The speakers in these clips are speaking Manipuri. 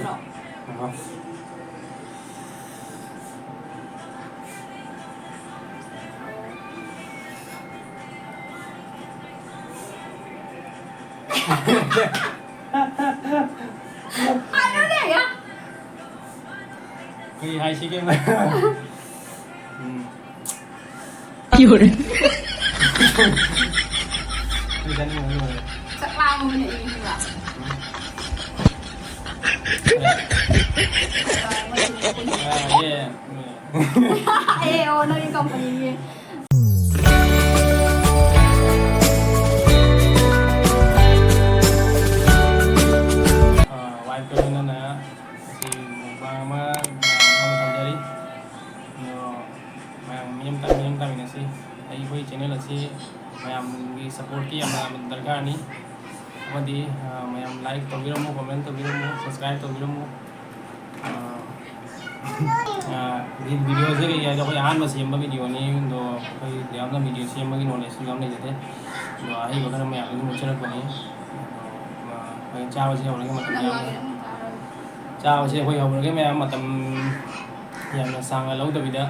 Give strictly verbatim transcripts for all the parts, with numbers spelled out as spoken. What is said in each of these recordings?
ꯑꯍꯣ꯫ ꯀꯔꯤ ꯍꯥꯏꯁꯤꯒꯦ? ꯎꯝ꯫ ꯌꯣꯔꯦ꯫ ꯆꯥꯛ ꯂꯥꯝꯃꯕꯅꯦ ꯑꯩ ꯍꯧꯖꯤꯛ꯫ ꯑꯦ, ꯑꯣ, ꯅꯪꯒꯤ ꯀꯝꯄꯅꯤꯒꯤ꯫ ꯑ, ꯋꯥꯏꯐ ꯀꯣꯏꯅꯅ ꯉꯁꯤ ꯃꯨꯛꯕꯥꯡ ꯑꯃ, ꯑꯃ ꯊꯝꯖꯔꯤ꯫ ꯑꯗꯣ ꯃꯌꯥꯝ ꯃꯤꯠꯌꯦꯡ ꯇꯥ-, ꯃꯤꯠꯌꯦꯡ ꯇꯥꯃꯤꯟꯅꯁꯤ꯫ ꯑꯩꯈꯣꯏ ꯆꯦꯅꯦꯜ ꯑꯁꯤ ꯃꯌꯥꯝꯒꯤ ꯁꯞꯄꯣꯔꯠꯀꯤ ꯌꯥꯝꯅ ꯗꯔꯀꯥꯔꯅꯤ꯫ ꯑꯃꯗꯤ, ꯑ, ꯃꯌꯥꯝ ꯂꯥꯏꯛ ꯇꯧꯕꯤꯔꯝꯃꯨ, ꯀꯣꯃꯦꯟ ꯇꯧꯕꯤꯔꯝꯃꯨ, ꯁꯕꯁꯀ꯭ꯔꯥꯏꯕ ꯇꯧꯕꯤꯔꯝꯃꯨ꯫ ꯑ, ꯑ, ꯚꯤ-, ꯚꯤꯗꯤꯑꯣꯁꯦ ꯀꯩ ꯍꯥꯏꯗꯤ ꯑꯩꯈꯣꯏ ꯑꯍꯥꯟꯕ ꯁꯦꯝꯕ ꯚꯤꯗꯤꯑꯣꯅꯤ꯫ ꯑꯗꯣ ꯑꯩꯈꯣꯏ ꯌꯥꯝꯅ ꯚꯤꯗꯤꯑꯣ ꯁꯦꯝꯕꯒꯤ ꯅꯣꯂꯦꯖꯁꯨ ꯌꯥꯝ ꯂꯩꯖꯗꯦ꯫ ꯑꯗꯣ ꯑꯍꯩꯕ ꯈꯔ ꯃꯌꯥꯝꯗꯒꯤ ꯎꯠꯆꯔꯛꯄꯅꯤ꯫ ꯑꯗꯣ, ꯑ, ꯑꯩꯈꯣꯏ ꯆꯥꯕꯁꯤ ꯍꯧꯔꯒ ꯃꯇꯝ ꯌꯥꯝꯅ ꯆꯥꯕꯁꯦ ꯑꯩꯈꯣꯏ ꯍꯧꯔꯒꯦ ꯃꯌꯥꯝ, ꯃꯇꯝ ꯌꯥꯝꯅ ꯁꯥꯡꯅ ꯂꯧꯗꯕꯤꯗ꯫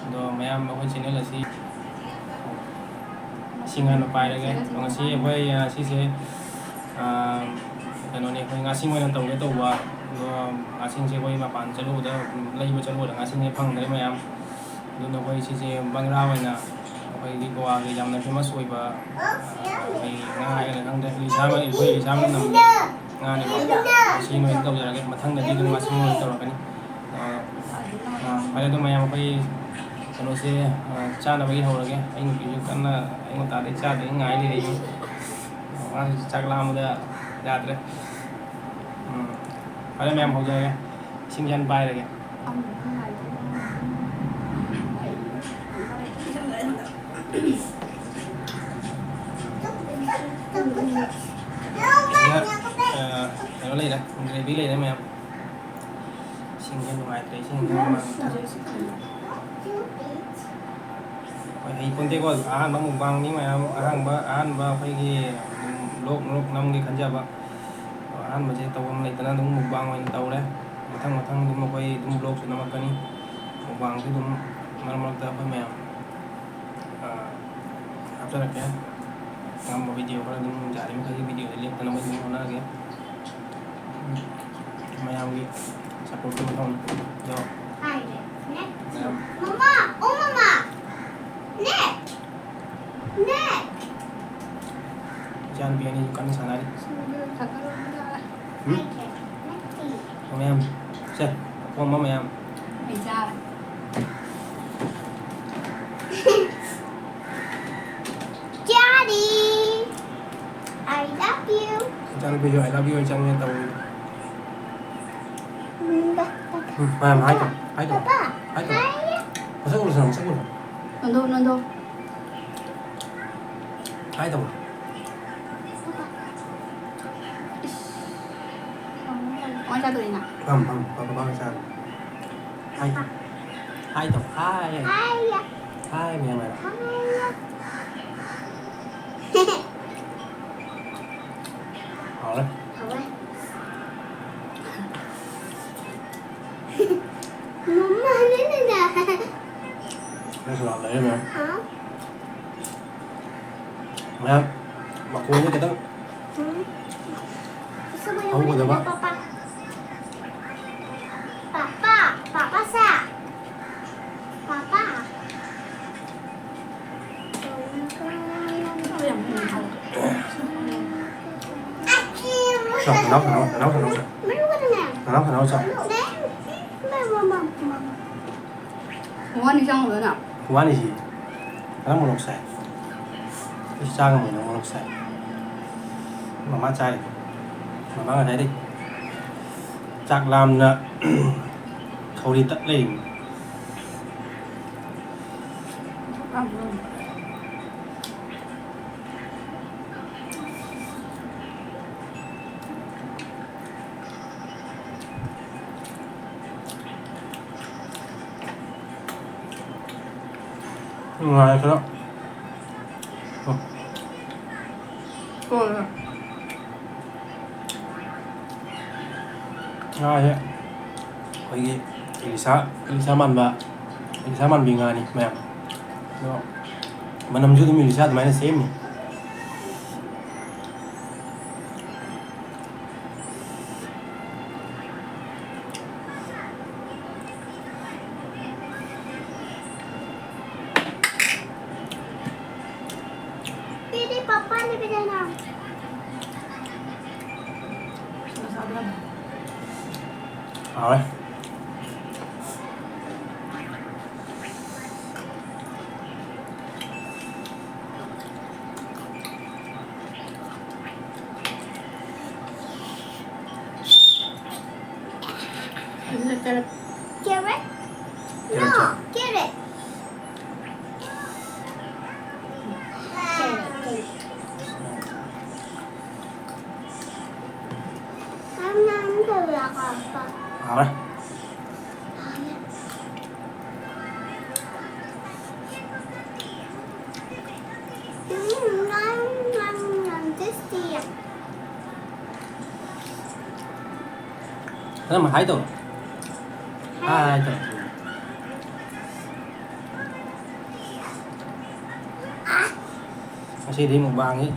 ꯑꯗꯣ ꯃꯌꯥꯝ ꯑꯩꯈꯣꯏ ꯆꯦꯅꯦꯜ ꯑꯁꯤ ꯏꯁꯤꯡ ꯍꯥꯟꯅ ꯄꯥꯏꯔꯒꯦ꯫ ꯉꯁꯤ ꯑꯩꯈꯣꯏ, ꯑ, ꯁꯤꯁꯦ, ꯑ, ꯀꯩꯅꯣꯅꯤ, ꯑꯩꯈꯣꯏ ꯉꯥꯁꯤꯡ ꯑꯣꯏꯅ ꯇꯧꯒꯦ ꯇꯧꯕ꯫ ꯑꯗꯣ ꯉꯥꯁꯤꯡꯁꯦ ꯑꯩꯈꯣꯏ ꯃꯄꯥꯟ ꯆꯠꯂꯨꯕꯗ, ꯂꯩꯕ ꯆꯠꯂꯨꯕꯗ ꯉꯥꯁꯤꯡꯁꯦ ꯐꯪꯗ꯭ꯔꯦ ꯃꯌꯥꯝ꯫ ꯑꯗꯨꯅ ꯑꯩꯈꯣꯏ ꯁꯤꯁꯦ ꯕꯪꯒ꯭ꯔꯥ ꯑꯣꯏꯅ ꯑꯩꯈꯣꯏꯒꯤ ꯒꯣꯋꯥꯒꯤ ꯌꯥꯝꯅ ꯐꯦꯃꯁ ꯑꯣꯏꯕ, ꯑ, ꯑꯩꯈꯣꯏ ꯉꯥ ꯍꯥꯏꯒꯗ꯭ꯔꯥ ꯈꯪꯗꯦ, ꯏꯂꯤꯁꯥ ꯑꯃ, ꯑꯩꯈꯣꯏ ꯏꯂꯤꯁꯥ ꯑꯃꯅ ꯅꯝꯕ ꯉꯥꯅꯦꯕ꯫ ꯁꯤ ꯑꯣꯏꯅ ꯇꯧꯖꯔꯒꯦ꯫ ꯃꯊꯪꯗꯗꯤ ꯑꯗꯨꯝ ꯉꯥꯁꯤ ꯑꯣꯏꯅ ꯇꯧꯔꯛꯀꯅꯤ꯫ ꯑ, ꯑ, ꯐꯔꯦ, ꯑꯗꯣ ꯃꯌꯥꯝ ꯑꯩꯈꯣꯏ ꯀꯩꯅꯣꯁꯦ, ꯑ, ꯆꯥꯅꯕꯒꯤ ꯍꯧꯔꯒꯦ꯫ ꯑꯩ ꯅꯨꯄꯤꯁꯨ ꯀꯟꯅ ꯑꯌꯨꯛ ꯉꯟꯇꯥꯗꯩ ꯆꯥꯗ꯭ꯔꯤ, ꯉꯥꯏ ꯂꯩꯔꯛꯏ꯫ ꯃꯥꯁꯨ ꯆꯥꯛ ꯂꯥꯝꯕꯗ ꯌꯥꯗ꯭ꯔꯦ꯫ ꯎꯝ, ꯐꯔꯦ ꯃꯌꯥꯝ, ꯍꯧꯖꯔꯒꯦ꯫ ꯏꯁꯤꯡ ꯈꯤꯇꯪ ꯄꯥꯏꯔꯒꯦ꯫ ꯁꯤꯗ, ꯑ, ꯀꯩꯅꯣ ꯂꯩꯔꯦ, ꯒ꯭ꯔꯦꯚꯤ ꯂꯩꯔꯦ ꯃꯌꯥꯝ꯫ ꯏꯁꯤꯡꯁꯦ ꯅꯨꯡꯉꯥꯏꯇ꯭ꯔꯦ, ꯏꯁꯤꯡꯁꯦ ꯃꯃꯥꯡ ꯊꯛ-, ꯑꯩꯈꯣꯏ ꯍꯩꯄꯣꯟꯇꯦꯀꯣ, ꯑꯍꯥꯟꯕ ꯃꯨꯛꯕꯥꯡꯅꯤ ꯃꯌꯥꯝ, ꯑꯍꯥꯟꯕ, ꯑꯍꯥꯟꯕ ꯑꯩꯈꯣꯏꯒꯤ, ꯎꯝ, ꯕ꯭ꯂꯣꯛ ꯅꯨꯡꯂꯣꯛ ꯅꯝꯒꯦ ꯈꯟꯖꯕ꯫ ꯑꯍꯥꯟꯕꯁꯦ ꯇꯧꯐꯝ ꯂꯩꯇꯅ ꯑꯗꯨꯝ mukbang ꯑꯣꯏꯅ ꯇꯧꯔꯦ꯫ ꯃꯊꯪ ꯃꯊꯪ ꯑꯗꯨꯝ ꯑꯩꯈꯣꯏ ꯑꯗꯨꯝ vlogꯁꯨ ꯅꯝꯃꯛꯀꯅꯤ꯫ Mukbangꯁꯨ ꯑꯗꯨꯝ ꯃꯔꯛ ꯃꯔꯛꯇ ꯑꯩꯈꯣꯏ ꯃꯌꯥꯝ, ꯑ, ꯍꯥꯞꯆꯔꯛꯀꯦ꯫ ꯉꯝꯕ video ꯈꯔ ꯑꯗꯨꯝ ꯌꯥꯔꯤꯃꯈꯩꯗꯤ videoꯗ ꯂꯦꯞꯇꯅꯕ ꯑꯗꯨꯝ ꯍꯣꯠꯅꯔꯒꯦ꯫ ꯃꯌꯥꯝꯒꯤ supportꯀꯤ ꯃꯊꯧꯅꯤ꯫ ꯑꯗꯣ ꯃꯌꯥꯝ ꯃꯃꯥ, ꯑꯣ ꯃꯃꯥ, ꯅꯦ! ꯅꯦ! ꯏꯆꯥꯅꯨꯄꯤ ꯑꯅꯤꯁꯨ ꯀꯟꯅ ꯁꯥꯟꯅꯔꯤ꯫ ꯎꯝ? ꯃꯌꯥꯝ, ꯁꯦ, ꯑꯄꯣꯝꯕ ꯃꯌꯥꯝ꯫ ꯑꯩ ꯆꯥꯔꯦ꯫ Daddy, I love you. ꯏꯆꯥꯅꯨꯄꯤꯁꯨ "I love you" ꯍꯥꯏ ꯆꯪꯉꯦ ꯇꯧꯔꯤ꯫ ꯎꯝ, ꯃꯌꯥꯝ ꯍꯥꯏꯗꯣ, ꯍꯥꯏꯗꯣ, ꯄꯥꯄꯥ, ꯍꯥꯏꯗꯣ꯫ ꯍꯥꯏꯌꯦ꯫ ꯃꯁꯛ ꯎꯔꯁꯅꯨ, ꯃꯁꯛ ꯎꯔꯁꯅꯨ꯫ ꯅꯟꯗꯣ, ꯅꯟꯗꯣ꯫ ꯍꯥꯏꯗꯣ꯫ ꯀꯃꯥꯏ ꯆꯥꯗꯣꯏꯅꯣ? ꯐꯝ, ꯐꯝ, ꯐꯝ, ꯐꯝ ꯆꯥꯔꯣ꯫ ꯍꯥꯏꯗꯣ꯫ ꯍꯥꯏꯗꯣ, ꯍꯥꯏ꯫ ꯍꯥꯏꯌꯦ꯫ ꯍꯥꯏ, ꯃꯌꯥꯝ ꯍꯥꯏꯔꯣ꯫ ꯍꯥꯏꯌꯦ꯫ ꯍꯥꯎꯔꯦ꯫ ꯍꯥꯎꯔꯦ꯫ ꯃꯃꯥ, ꯅꯪꯅ꯫ ꯅꯪꯁꯨ ꯂꯥꯛꯑꯣ, ꯂꯩꯔꯦ, ꯃꯌꯥꯝ꯫ ꯍꯥ? ꯃꯌꯥꯝ, ꯃꯈꯣꯟꯁꯦ ꯈꯤꯇꯪ ꯎꯝ꯫ ꯍꯧꯒꯗꯕ꯫ ꯄꯥꯄꯥ꯫ ꯄꯥꯄꯥ, ꯄꯥꯄꯥ ꯁꯥ꯫ ꯄꯥꯄꯥ꯫ ꯆꯥꯎ, ꯅꯅꯥꯎ, ꯅꯅꯥꯎ, ꯅꯅꯥꯎ, ꯅꯅꯥꯎ ꯆꯥꯎ꯫ ꯅꯅꯥꯎ, ꯅꯅꯥꯎ ꯆꯥꯎ꯫ ꯋꯥꯅꯤ ꯆꯪꯉꯨꯗꯅ꯫ ꯋꯥꯅꯤ ꯁꯤ꯫ ꯈꯔ ꯃꯣꯔꯣꯛ ꯁꯥꯏ꯫ ꯑꯩ ꯆꯥ ꯉꯝꯃꯣꯏ ꯅꯪ ꯃꯣꯔꯣꯛ ꯁꯥꯏ꯫ ꯃꯃꯥ ꯆꯥꯔꯤ꯫ ꯃꯃꯥ ꯉꯁꯥꯏꯗꯩ ꯆꯥꯛ ꯂꯥꯝꯅ ꯈꯧꯔꯤ ꯇꯛ ꯂꯩꯔꯤꯕꯅꯤ꯫ ꯅꯨꯡꯉꯥꯏ ꯈꯔ꯫ ꯎꯝ꯫ ꯍꯣꯏ, ꯍꯣꯏ꯫ ꯉꯥꯁꯦ ꯑꯩꯈꯣꯏꯒꯤ ꯏꯂꯤꯁꯥ, ꯏꯂꯤꯁꯥ ꯃꯥꯟꯕ, ꯏꯂꯤꯁꯥ ꯃꯥꯟꯕꯤ ꯉꯥꯅꯤ ꯃꯌꯥꯝ꯫ ꯑꯗꯣ ꯃꯅꯝꯁꯨ ꯑꯗꯨꯝ ꯏꯂꯤꯁꯥ ꯑꯗꯨꯃꯥꯏꯅ ꯁꯦꯝꯅꯤ꯫ Pwede, Papa, ni pwede na. ꯍꯥꯎꯔꯦ꯫ Carrot? No, carrot. Carrot, carrot. Mama, ano ba ka pa? Ara. Mm, nom, nom, nom, tasty. Ano, mahay to? Hi. Hi, hi to. ꯉꯁꯤꯗꯤ ꯃꯨꯛꯕꯥꯡꯒꯤ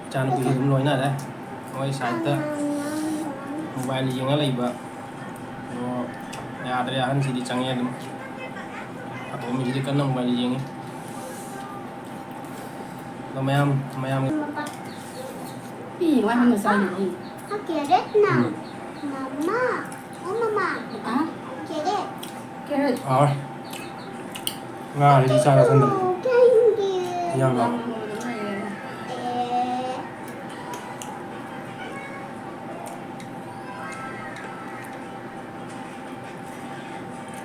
ꯏꯆꯥꯅꯨꯄꯤꯁꯨ ꯑꯗꯨꯝ ꯂꯣꯏꯅꯔꯦ꯫ ꯃꯣꯏ ꯁꯥꯏꯠꯇ ꯃꯣꯕꯥꯏꯜ ꯌꯦꯡꯉ ꯂꯩꯕ꯫ ꯑꯗꯣ ꯌꯥꯗ꯭ꯔꯦ, ꯑꯍꯟꯁꯤꯗꯤ ꯆꯪꯉꯦ ꯑꯗꯨꯝ꯫ ꯑꯇꯣꯝꯕꯤꯁꯤꯗꯤ ꯀꯟꯅ ꯃꯣꯕꯥꯏꯜ ꯌꯦꯡꯉꯤ꯫ ꯑꯗꯣ ꯃꯌꯥꯝ, ꯃꯌꯥꯝ ꯄꯤ, ꯋꯥ ꯍꯪꯉ ꯆꯥꯏꯅꯤ꯫ ꯎꯝ꯫ ꯃꯃꯥ꯫ ꯍꯥ? Carrot. ꯍꯥꯎꯔꯦ꯫ ꯉꯥꯁꯤꯗꯤ ꯆꯥ ꯆꯥꯁꯟꯗ꯭ꯔꯦ꯫ ꯌꯥꯝ ꯍꯥꯎꯔꯦ꯫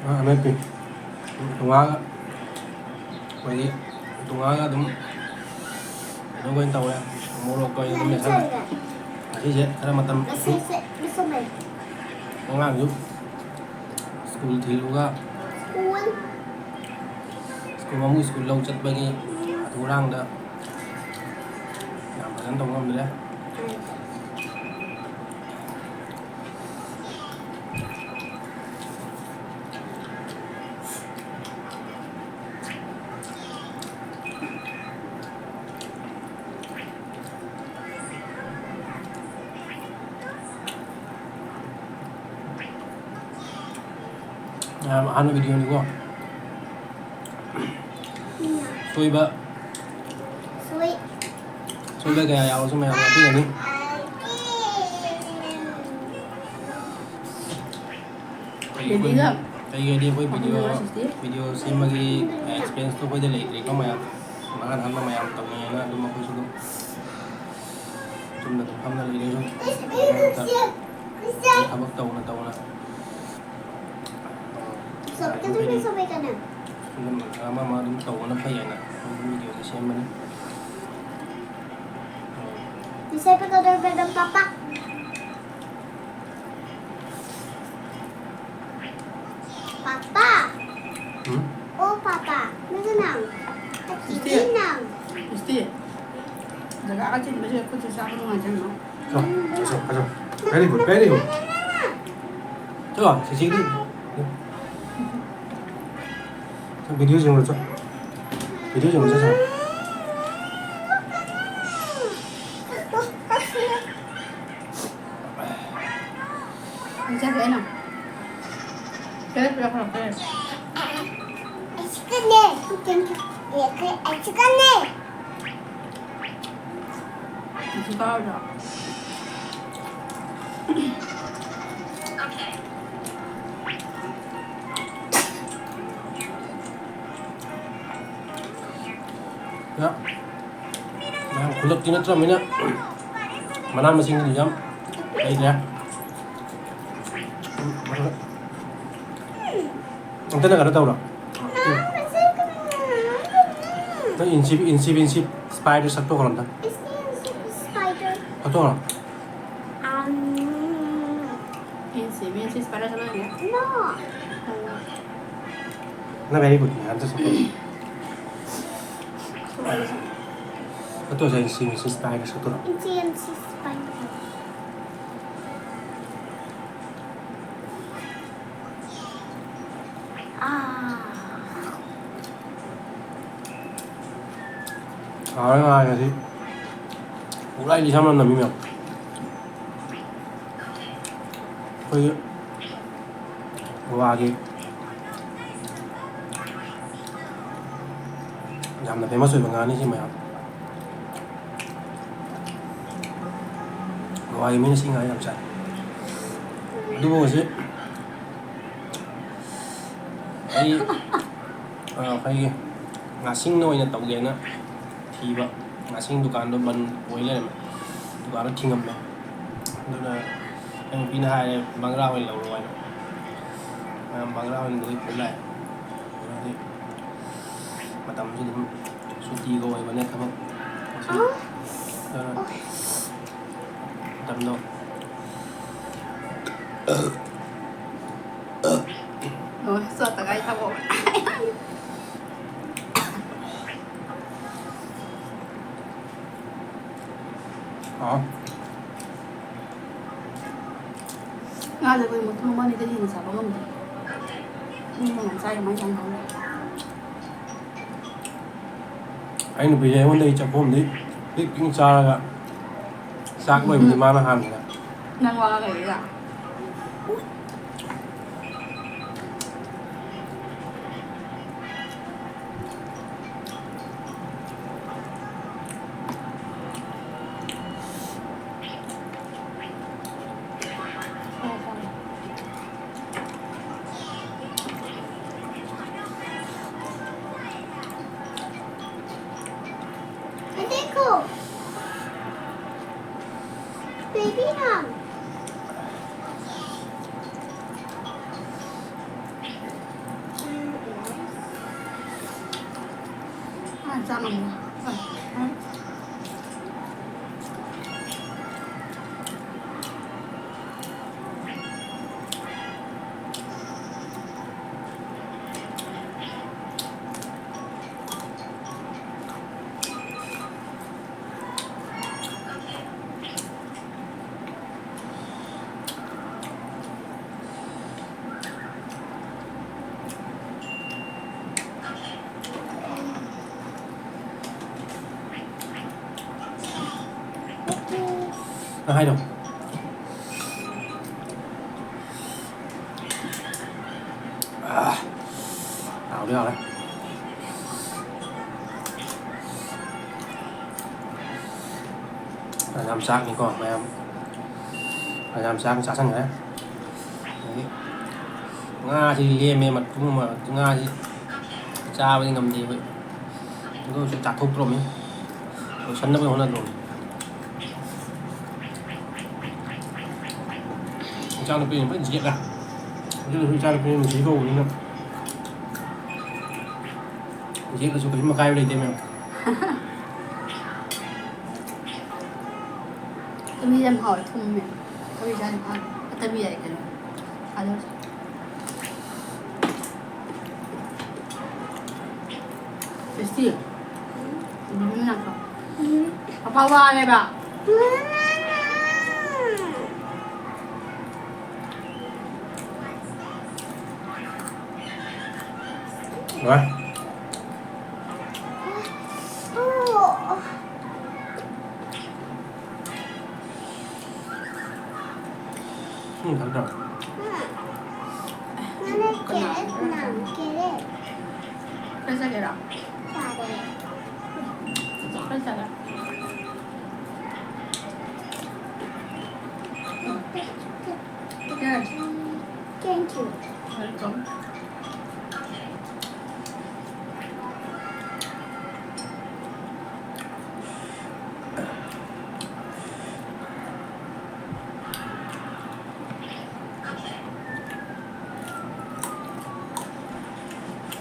ꯉꯥ ꯑꯃꯦꯠꯄꯤ꯫ ꯇꯣꯉꯥꯟꯅ ꯑꯩꯈꯣꯏꯒꯤ ꯇꯣꯉꯥꯟꯅ ꯑꯗꯨꯝ ꯀꯩꯅꯣ ꯑꯣꯏꯅ ꯇꯧꯔꯦ, ꯃꯣꯔꯣꯛꯀ ꯑꯣꯏꯅ ꯑꯗꯨꯝ ꯃꯦꯠꯁꯜꯂꯦ꯫ ꯉꯁꯤꯁꯦ ꯈꯔ ꯃꯇꯝ ꯑꯉꯥꯡꯁꯨ ꯁ꯭ꯀꯨꯜ ꯊꯤꯜꯂꯨꯒ, ꯁ꯭ꯀꯨꯜ ꯃꯃꯨ ꯁ꯭ꯀꯨꯜ ꯂꯧ ꯆꯠꯄꯒꯤ ꯍꯥꯊꯨ ꯍꯨꯔꯥꯡꯗ ꯌꯥꯝ ꯐꯖꯅ ꯇꯧꯕ ꯉꯝꯗ꯭ꯔꯦ꯫ ꯃꯌꯥꯝ ꯑꯍꯥꯟꯕ ꯚꯤꯗꯤꯑꯣꯅꯤꯀꯣ꯫ ꯁꯣꯏꯕ ꯁꯣꯏ ꯁꯣꯏꯕ ꯀꯌꯥ ꯌꯥꯎꯔꯁꯨ ꯃꯌꯥꯝ ꯉꯥꯛꯄꯤꯒꯅꯤ꯫ ꯑꯩꯈꯣꯏ ꯔꯦꯗꯤꯒ ꯑꯩꯒꯤꯗꯤ ꯑꯩꯈꯣꯏ ꯚꯤꯗꯤꯑꯣ ꯑꯍꯨꯝ ꯁꯤꯛꯁꯇꯤ꯫ ꯚꯤꯗꯤꯑꯣ ꯁꯦꯝꯕꯒꯤ ꯑꯦꯛꯁꯄꯤꯔꯤꯌꯦꯟꯁꯇꯣ ꯑꯩꯈꯣꯏꯗ ꯂꯩꯇ꯭ꯔꯤꯀꯣ ꯃꯌꯥꯝ꯫ ꯑꯍꯥꯟ ꯑꯍꯥꯟꯕ ꯃꯌꯥꯝ ꯇꯧꯅꯩꯌꯦꯅ ꯑꯗꯨꯝ ꯑꯩꯈꯣꯏꯁꯨ ꯑꯗꯨꯝ ꯆꯨꯝꯅ ꯑꯗꯨꯝ ꯐꯝꯅ ꯂꯩꯔꯦ ꯑꯗꯨꯝ꯫ ꯊꯕꯛ ꯇꯧꯅ ꯇꯧꯅ ꯁꯣꯏ ꯀꯩꯅꯣ ꯁꯣꯏ ꯀꯩꯅꯣ ꯑꯗꯨꯝ ꯑꯃ ꯑꯃ ꯑꯗꯨꯝ ꯇꯧꯕꯅ ꯐꯩ ꯍꯥꯏꯅ ꯑꯗꯨꯝ ꯚꯤꯗꯤꯑꯣꯁꯦ ꯁꯦꯝꯕꯅꯤ꯫ ꯅꯤꯁꯥꯏ ꯄꯦ ꯀꯗꯔ ꯄꯦ ꯗꯝ ꯄꯥꯄꯥ ꯄꯥꯄꯥ ꯎꯝ? ꯑꯣ ꯄꯥꯄꯥ ꯅꯪꯁꯨ ꯅꯪ ꯏꯆꯦ꯫ ꯑꯗꯨꯗꯤ ꯅꯪ ꯏꯁꯇꯤ꯫ ꯖꯒꯥꯒ ꯆꯤꯟꯕꯁꯦ ꯈꯨꯠꯁꯦ ꯆꯥꯕ ꯅꯨꯡꯉꯥꯏꯇꯦ ꯌꯦꯡꯉꯣ꯫ ꯆꯣ, ꯆꯣ, ꯆꯣ꯫ Very good, very good. ꯆꯣ, ꯁꯤꯁꯤꯒꯤꯗꯤ ꯚꯤꯗꯤꯑꯣ ꯌꯦꯡꯉꯨꯔꯣ, ꯆꯣ꯫ ꯚꯤꯗꯤꯑꯣ ꯌꯦꯡꯉꯨꯔꯣ, ꯆꯣ꯫ ꯑꯩ ꯆꯥꯒꯦ ꯑꯩꯅ꯫ ꯄꯦꯔꯦ ꯄꯦꯔꯦ ꯈꯔ ꯄꯦꯔꯦ꯫ ꯑꯁꯤꯀꯅꯦ ꯑꯁꯤꯀꯅꯦ ꯑꯁꯤ ꯀꯥꯔꯗ꯫ ꯌꯥ꯫ ꯃꯌꯥꯝ ꯈꯨꯜꯂꯛꯇꯤ ꯅꯠꯇ꯭ꯔꯕꯅꯤꯅ ꯃꯅꯥ ꯃꯁꯤꯡꯗꯤ ꯌꯥꯝ ꯂꯩꯇ꯭ꯔꯦ꯫ ꯑꯝꯇꯅ ꯀꯩꯅꯣ ꯇꯧꯔꯣ꯫ ꯅꯪ ꯏꯟꯁꯤ ꯏꯟꯁꯤ ꯏꯟꯁꯤ ꯁ꯭ꯄꯥꯏꯗꯔ ꯁꯛꯇꯣꯛꯈ꯭ꯔꯣ ꯑꯝꯇ꯫ Spider. ꯁꯛꯇꯣꯛꯈ꯭ꯔꯣ꯫ Um, ꯏꯟꯁꯤ ꯃꯤꯟꯁꯤ ꯁ꯭ꯄꯥꯏꯗꯔ ꯆꯠꯂꯣꯏꯅꯦ꯫ No. ꯅꯪ very good ꯅꯦ, ꯑꯝꯇ ꯁꯛꯇꯣꯛꯈ꯭ꯔꯣ꯫ ꯁꯛꯇꯣꯛꯑꯁꯦ ꯏꯟꯁꯤ ꯏꯟꯁꯤ ꯁ꯭ꯄꯥꯏꯗꯔ ꯁꯛꯇꯣꯛꯈ꯭ꯔꯣ꯫ Incy incy spider. Ah. ꯍꯥꯎꯔꯦ ꯉꯥꯏ ꯉꯁꯤ꯫ ꯄꯨꯛꯂꯥꯏꯗꯤ ꯁꯝ ꯅꯝ ꯅꯝꯃꯤ ꯃꯌꯥꯝ꯫ ꯑꯩꯈꯣꯏꯒꯤ ꯒꯣꯋꯥꯒꯤ ꯌꯥꯝꯅ famous ꯑꯣꯏꯕ ꯉꯥꯅꯤ ꯁꯤ ꯃꯌꯥꯝ꯫ ꯒꯣꯋꯥꯒꯤ ꯃꯤꯅ ꯁꯤ ꯉꯥ ꯌꯥꯝ ꯆꯥꯏ꯫ ꯑꯗꯨꯕꯨ ꯍꯧꯖꯤꯛ ꯑꯩ, ꯑ, ꯑꯩꯈꯣꯏꯒꯤ ꯉꯥꯁꯤꯡꯅ ꯑꯣꯏꯅ ꯇꯧꯒꯦꯅ ꯊꯤꯕ꯫ ꯉꯥꯁꯤꯡ ꯗꯨꯀꯥꯟꯗꯣ ꯕꯟ ꯑꯣꯏ ꯂꯩꯔꯝꯃꯦ꯫ ꯗꯨꯀꯥꯟꯗꯣ ꯊꯤꯡꯉꯝꯃꯦ꯫ ꯑꯗꯨꯅ ꯑꯩ ꯅꯨꯄꯤꯅ ꯍꯥꯏꯔꯦ, "ꯕꯪꯒ꯭ꯂꯥ ꯑꯣꯏꯅ ꯂꯧꯔꯣ" ꯍꯥꯏꯅ꯫ ꯑ, ꯕꯪꯒ꯭ꯂꯥ ꯑꯣꯏꯅ ꯂꯧꯔ ꯄꯨ ꯂꯥꯛꯑꯦ꯫ ꯑꯗꯨꯗꯤ ꯃꯇꯝꯁꯨ ꯑꯗꯨꯝ ꯁꯨꯇꯤꯒ ꯑꯣꯏꯕꯅꯦ ꯊꯕꯛ꯫ ꯑꯗꯨꯅ ꯃꯇꯝꯗꯣ꯫ ꯍꯣꯏ, ꯆꯠꯇꯉꯥꯏ ꯊꯕꯛ꯫ ꯑꯥ꯫ ꯉꯥꯁꯦ ꯑꯩꯈꯣꯏ ꯃꯇꯨꯝ ꯑꯃ ꯑꯅꯤꯗꯩ ꯍꯦꯟꯅ ꯆꯥꯕ ꯉꯝꯗꯦ꯫ ꯃꯤ ꯑꯃꯅ ꯆꯥꯏ ꯀꯃꯥꯏꯅ ꯆꯥꯏꯅꯣ ꯈꯪꯗꯦ꯫ ꯑꯩ ꯅꯨꯄꯤꯁꯦ ꯑꯩꯉꯣꯟꯗꯒꯤ ꯆꯥꯛꯈꯣꯝꯗꯤ ꯄꯤꯛ ꯄꯤꯛ ꯆꯥꯔꯒ ꯆꯥꯛ ꯂꯣꯏꯕꯗꯤ ꯃꯥꯅ ꯍꯥꯟꯕꯅꯦ꯫ ꯅꯪ ꯋꯥ ꯂꯩꯔꯤꯔꯥ? देखो, बेबी हम। हाँ, जाना है। ꯅꯪ ꯍꯥꯏꯗꯣ꯫ ꯑꯥ, ꯍꯥꯎꯗꯤ ꯍꯥꯎꯔꯦ꯫ ꯌꯥꯝ ꯆꯥꯛꯅꯤꯀꯣ ꯃꯌꯥꯝ꯫ ꯌꯥꯝ ꯆꯥꯛ ꯆꯥꯁꯟꯈ꯭ꯔꯦ꯫ ꯑꯗꯒꯤ ꯉꯥꯁꯤ ꯂꯦꯝꯃꯦ, ꯃꯇꯨꯝ ꯑꯃ, ꯉꯥꯁꯤ ꯆꯥꯕꯗꯤ ꯉꯝꯗꯦ ꯑꯩꯈꯣꯏ꯫ ꯑꯗꯨ ꯑꯣꯏꯔꯁꯨ ꯆꯥꯊꯣꯛꯇ꯭ꯔꯣꯃꯤ, ꯂꯣꯏꯁꯟꯅꯕ ꯍꯣꯠꯅꯗ꯭ꯔꯣꯃꯤ꯫ ꯏꯆꯥꯅꯨꯄꯤꯅ ꯐꯖꯅ ꯌꯦꯠꯂꯦ꯫ ꯑꯗꯨ ꯑꯣꯏꯔꯁꯨ ꯏꯆꯥꯅꯨꯄꯤꯅ ꯅꯨꯡꯁꯤ ꯀꯧꯕꯅꯤꯅ ꯌꯦꯠꯂꯁꯨ ꯀꯩꯁꯨꯝ ꯑꯀꯥꯏꯕ ꯂꯩꯇꯦ ꯃꯦꯝ꯫ ꯊꯕꯤ ꯌꯥꯝ ꯍꯥꯎꯋꯦ, ꯊꯨꯝꯃꯦ꯫ ꯊꯕꯤ ꯆꯥꯅꯤꯡꯉꯦ꯫ ꯑꯇꯕꯤ ꯌꯥꯏ ꯀꯩꯅꯣ꯫ ꯑꯗꯨ ꯇꯦꯁꯇꯤ꯫ ꯎꯝ꯫ ꯄꯥꯄꯥ ꯋꯥꯔꯦꯕ꯫ ꯋꯥ꯫ ꯎꯝ, ꯊꯝ ꯊꯝ꯫ ꯅꯪꯅ ꯀꯦꯔꯦꯠ ꯅꯪ ꯀꯦꯔꯦꯠ꯫ ꯈꯔ ꯆꯥꯒꯦꯔꯣ? ꯆꯥꯒꯦ꯫ ꯈꯔ ꯆꯥꯒꯦ꯫ ꯌꯥꯔꯦ꯫ Thank you. Welcome.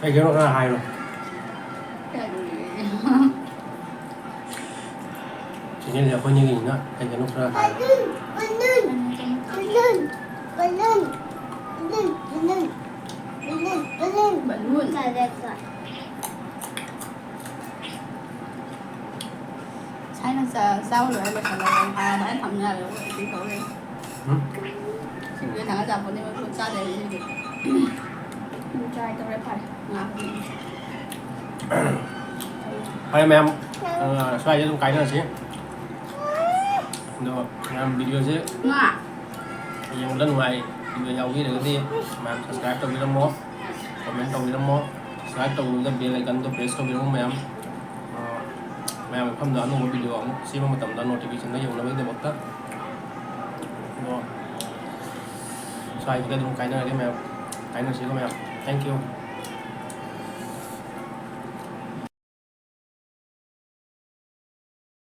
ꯀꯩ ꯀꯩꯅꯣ ꯈꯔ ꯍꯥꯏꯔꯣ꯫ ꯀꯔꯤ? ꯆꯦꯅꯦꯜꯁꯦ ꯑꯩꯈꯣꯏꯅꯤꯒꯤꯅꯤꯅ ꯀꯩ ꯀꯩꯅꯣ ꯈꯔ ꯍꯥꯏꯔꯣ꯫ ꯕꯂꯨꯟ, ꯕꯂꯨꯟ, ꯕꯂꯨꯟ, ꯕꯂꯨꯟ, ꯕꯂꯨꯟ, ꯕꯂꯨꯟ, ꯕꯂꯨꯟ, ꯕꯂꯨꯟ꯫ ꯕꯂꯨꯟ꯫ ꯀꯔꯦꯀ꯫ ꯁꯥꯏꯅ ꯆꯥ-, ꯆꯥꯕ ꯂꯣꯏꯔ ꯂꯣꯏꯁꯜꯂꯒ ꯑꯗꯨꯃꯥꯏꯅ ꯊꯝ ꯌꯥꯔꯦ, ꯑꯩꯈꯣꯏ ꯍꯧꯖꯤꯛ ꯇꯧ ꯂꯩ꯫ ꯎꯝ? ꯁꯤꯡꯖꯨ ꯊꯥꯡꯒꯠ ꯆꯥꯄꯣꯠꯅꯦ, ꯃꯣꯏ ꯄꯨꯂꯞ ꯆꯥꯗꯣꯏꯅꯦ ꯁꯤꯡꯖꯨ꯫ ꯎꯝ, ꯆꯥꯏ ꯇꯧꯔꯦ, ꯐꯔꯦ꯫ ꯉꯥ꯫ ꯐꯔꯦ ꯃꯌꯥꯝ, ꯑ, ꯁ꯭ꯋꯥꯏꯗ ꯑꯗꯨꯝ ꯀꯥꯏꯅꯔꯁꯤ꯫ ꯑꯗꯣ ꯃꯌꯥꯝ ꯚꯤꯗꯤꯑꯣꯁꯦ ꯉꯥ꯫ ꯌꯦꯡꯕꯗ ꯅꯨꯡꯉꯥꯏ, ꯚꯤꯗꯤꯑꯣ ꯌꯥꯎꯕꯤꯔꯒꯗꯤ ꯃꯌꯥꯝ subscribe ꯇꯧꯕꯤꯔꯝꯃꯣ, comment ꯇꯧꯕꯤꯔꯝꯃꯣ, subscribe ꯇꯧꯕꯤꯕꯗ bell icon ꯗꯣ press ꯇꯧꯕꯤꯔꯝꯃꯣ ꯃꯌꯥꯝ꯫ ꯑ, ꯃꯌꯥꯝ ꯃꯐꯝꯗ ꯑꯅꯧꯕ ꯚꯤꯗꯤꯑꯣ ꯑꯃꯨꯛ ꯁꯦꯝꯕ ꯃꯇꯝꯗ ꯅꯣꯇꯤꯐꯤꯀꯦꯁꯟꯗ ꯌꯧꯅꯕꯒꯤꯗꯃꯛꯇ꯫ ꯑꯗꯣ ꯁ꯭ꯋꯥꯏꯁꯤꯗ ꯑꯗꯨꯝ ꯀꯥꯏꯅꯔꯒꯦ ꯃꯌꯥꯝ꯫ ꯀꯥꯏꯅꯁꯤꯀꯣ ꯃꯌꯥꯝ꯫ Thank you꯫